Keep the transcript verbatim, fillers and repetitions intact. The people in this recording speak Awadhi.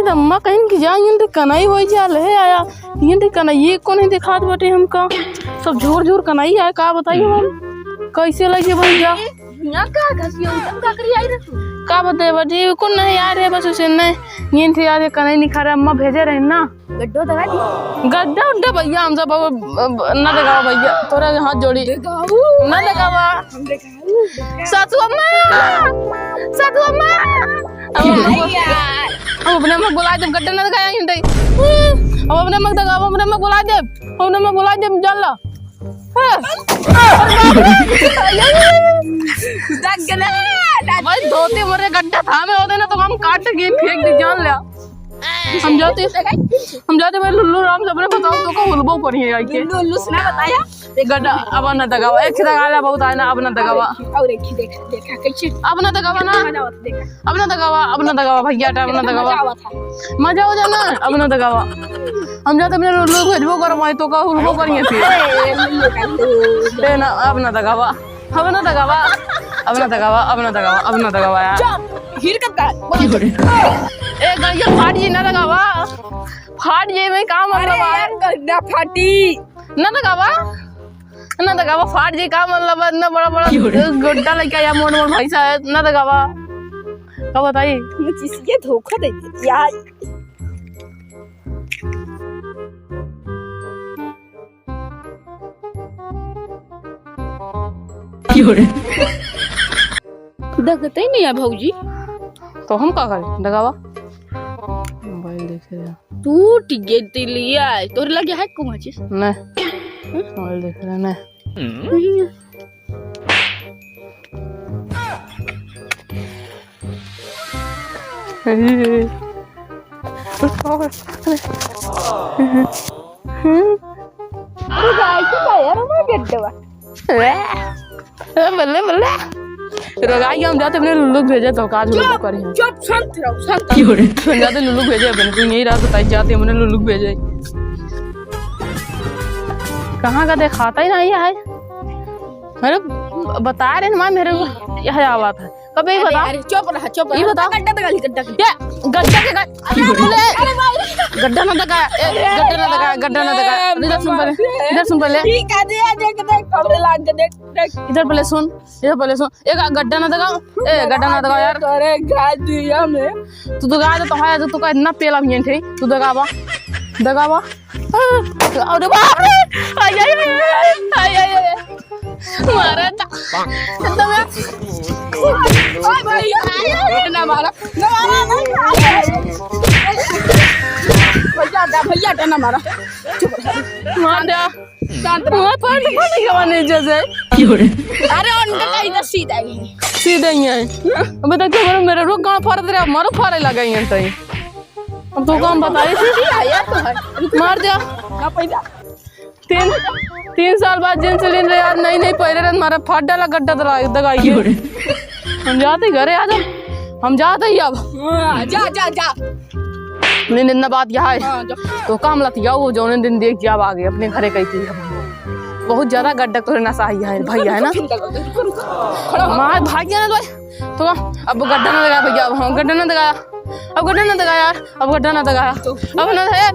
अम्मा कहीं कि जा, इन ते कनाई होई जा ले आया, इन ते कनाई ये कौन है दिखात बाटे हमका, सब झूर झूर कनाई आया, का बताई हम, कैसे लगे भैया? यहाँ का घसिया उठम का करी आई रे तू? का बताई बाटे, ये कौन नहीं आ रहे, बस उसे नहीं, इन थे यार, ये कनाई नहीं खा रहे, अम्मा भेजे रहे ना। गड्ढो दगा दी। गड्ढा उड्ढा भैया, हम सब अब, अब, ना दगावा भैया, तोरा के हाथ जोड़ी। दगाऊ। ना दगावा। हम दगाऊ। सासू अम्मा! सासू अम्मा! अब अम्मा को, अब अपने अम्मा को बुला दे, गड्ढा ना दगाया हिंदई। अब अपने अम्मा को दगावा, अपने अम्मा को बुला दे, अपने अम्मा को बुला दे, चल ला। हाँ। दग गले। भाई, धोती मोरे गड्ढा था में होते ना, तो हम काट के फेंक दी, जान लिया। हम जाते, हम जाते भाई लुल्लू राम से अपने बताओ तो का हुलबो करिए आई के। लुल्लू, लुल्लू से ना बताया। एक गड्ढा, अब ना दगावा, एक दगा ला बहुत आए ना, अब ना दगावा। और एक ही देखा, देखा कैसे। अब ना दगावा ना। मजा आवत देखा। अब ना दगावा, अब ना दगावा भैया, अब ना दगावा। मजा आवत है। मजा हो जाना, अब ना दगावा। हम जाते अपने लुल्लू भेजबो करवाए तो का हुलबो करिए फिर। ए, लुल्लू का लुल्लू। ते ना, अब ना दगावा। अब ना दगावा, अब ना दगावा, अब ना दगावा, अब ना दगावा यार। चुप, हिरकत का। ए, गड़िया फाट जी ना दगावा, फाट जी में काम अरे मतलब यार, गड्ढा फाटी। ना दगावा, ना दगावा, फाट जी का मतलब, इतना बड़ा बड़ा गोड्डा लइका या मोट मोट भैंसा है, ना दगावा। का बताई? मुझे इसके धोखा दे दिया यार। दगते नहीं है भौजी। तो हम का करी? दगावा। मोबाइल देखे जा। टूट गे दिलिया। तोर लगे है को माचिस? नहीं। हम्म? मोबाइल देखे जा, नहीं। नहीं। अरे। हम्म। तू गाय के बाहर में गड्ढवा। ए, बल्ले, बल्ले। रोगाई हम जाते अपने लुल्लू के भेजे तो काज लुल्लू चुप, करी हम। चुप, शांत रहो, शांत रहो। हम जाते लुल्लू के भेजे अपने, तू यही रहा तो ताई जाते अपने लुल्लू के भेजे। कहाँ का देखाता ही नहीं है। अरे, बता रहे ना मेरे को, यह आवा था। कबे ही अरे, बता। अरे, चुप रहा, चुप ये रहा। बता। गड्ढा तक गाली, गड्ढा तक। ये गड्ढा के गा-, अरे, अरे, बोले। अरे, भाई। गड्ढा ना दगा, ए, गड्ढा ना दगा, गड्ढा ना दगा। अरे, इधर सुन पहले, इधर सुन पहले। ठीक है, दे, देख, देख, कमरे लाग के देख, देख। इधर पहले सुन, इधर पहले सुन। ए, ग-, गड्ढा ना दगा, ए, गड्ढा ना दगा यार। अरे, गाय दिया में। तू दगा दे तो है, तू का इतना पेला भी नहीं थे, तू दगावा, दगावा। अरे बाप रे! आई, आई, आई, आई। मारा था। एकदम यार। ओए भैया, आई, आई, ना मारा। ना मारा, ना मारा। भैया हटा, भैया हटा, ना मारा। चुप रह। मार दे। शांत रहो। मार, पानी, पानी का माने जैसे। अरे, उनका कहीं तो सीधा ही है। सीधा ही है। अबे तो क्या करो, मेरे रुक गाँव फरत रहे, मारो फरे लगा ही है तई। अब तो काम बताई थी। आया तो है। मार दिया। ना पैसा। तीन, तीन साल बाद जींस लीन रहे यार, नई नई पहरे रहे, मारा फाट डाला गड्ढा दला, दगाई के। हम जाते घरे, आ जा। हम जाते ही अब। हाँ, जा, जा, जा। नहीं, नहीं, ना बात यह है। हाँ, जा। तो काम लतिया वो जौने दिन देख जाब आगे अपने घरे कही थी। बहुत ज्यादा गड्ढा तोरे नशा ही है भैया, है ना? रुको, रुको, रुको। खड़ा हो। मार भाग गया ना तो। तो अब गड्ढा ना दगा भैया, अब हाँ, गड्ढा ना दगा। अब गड्ढा ना दगा यार, अब गड्ढा ना दगा। अब ना है।